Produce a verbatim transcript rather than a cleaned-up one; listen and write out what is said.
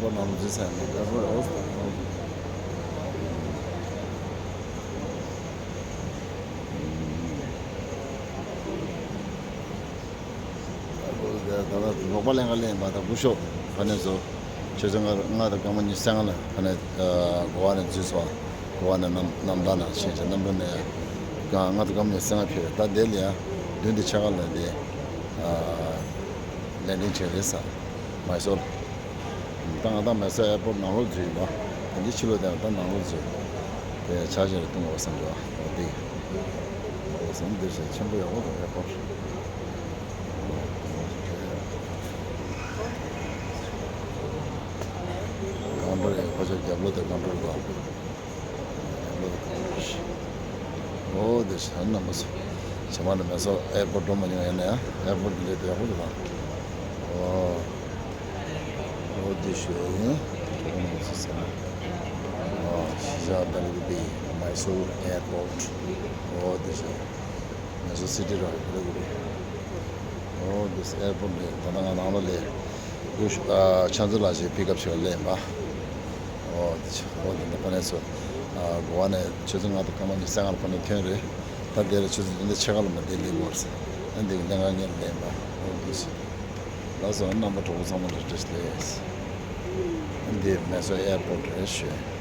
པོ་ནང་ལ་འཛུལ་ས་ཡང་མེད། ཨེར་པོར་ཨོ། ད་ལྟ་རོགས་པ་ལེན་ག་ལེན་པ་དང་སྐུ་ཞབས་ཕ་ནས་བཟོ། ཆུ་ཚོད་ལྔ་དང་སྐར་མ་ཉི་ཤུ་རྩ་ལྔ་ལ་ཕ་ནས་གོ་བ་ནས་འཛུལ་སོང་། གོ་བ་ནས་གནམ་གནམ་ཐང་ནང་ཕྱིན་ཅིང་གནམ་གྲུ་ནས་ལྔ་དང་སྐར་མ་ཉི་ཤུ་རྩ་ལྔ་ཕེབས། ད་དེ་ལ་ཡང་བདུན་དང་ཕྱེད་ཀ་ལ་དེ་ལན་ཌིང་བྱས་རེད་ས། མའི་སོར། ད་ང་ད་མའི་སོར་ཨེར་པོར་ནང་ལོགས་འཛུལ་ཡིན་པ། དེ་འདྲའི་ཕྱི་ལོགས་དེ་ད་ནང་ལོགས་འཛུལ། དེ་ཆ་ཞིག་ལ་ཐུག་འོ་བསམ་འགྲོ་བ་འོ་དེ། འོ་བསམ་འདིར་ཞིག་ཆེན་པོ་ཡག་པོ་འདུག་ཨེར་པོར། ཀའུན་ཊར་ཡང་ཁོ་ཚོ་རྒྱབ་ལོགས་དེ་ཀའུན་ཊར་འདུག་ཨོ་དེ་ཤ་ན་མ་སོ། ཇ་མ་ན་མེ་སོ་ཨེར་པོར་འགྲོ་མ་མྱོང་ཡིན་ན་ཡང་ཨེར་པོར་འདི་འདྲའི་དེ་ཡག་པོ་འདུག་ད། ཨོ། ཨོ་དེ་ཤ་ཡིན། ཨོ་ཤི་ཇ་ཏ་ལི་གུ་པི། མའི་སོར་ཨེར་པོར། ཨོ་དེ་ཤ། མའི་སོར་སི་ཊི་ར་ཏ་ལི་གུ་པི། ཨོ་དེ་ཤ་ཨེར་པོར་འདི་ད་ལྟ་ང་ནང་ལ་སླེབས། ཆང་ཚུ་ལ་ཞིག་པིག་ཨབ་བྱེད་པ་ལེན་པ། ཨོ་དེ་ཆ་ཨོ་དེ་འདི་པ་ནས་སོ། གོ་བ་ནས་ཆུ་ཚོད་ལྔ་དང་སྐར་མ་ཉི་ཤུ་རྩ་ལྔ་ལ་ཁོ་ནས་ཐོན་རེད། ད་དེ་ལ་ཆུ་ཚོད་བདུན་དང་ཕྱེད་ཀ་ལ་མ་བདེ་ལེགས་བར་ས། ཨ་འདི་གི་ལེན་ག་ངས་ལེན་པ། ཨོ་དེ་ཆ། ལགས་སོ། རྣམ་པ་གྲོགས་པོ་ཚང་མ་ལ་བཀྲ་ཤིས་བདེ་ལེགས། ཨ་འདི་མེ་སོར་ཨེར་པོར་རེད་ཞུ།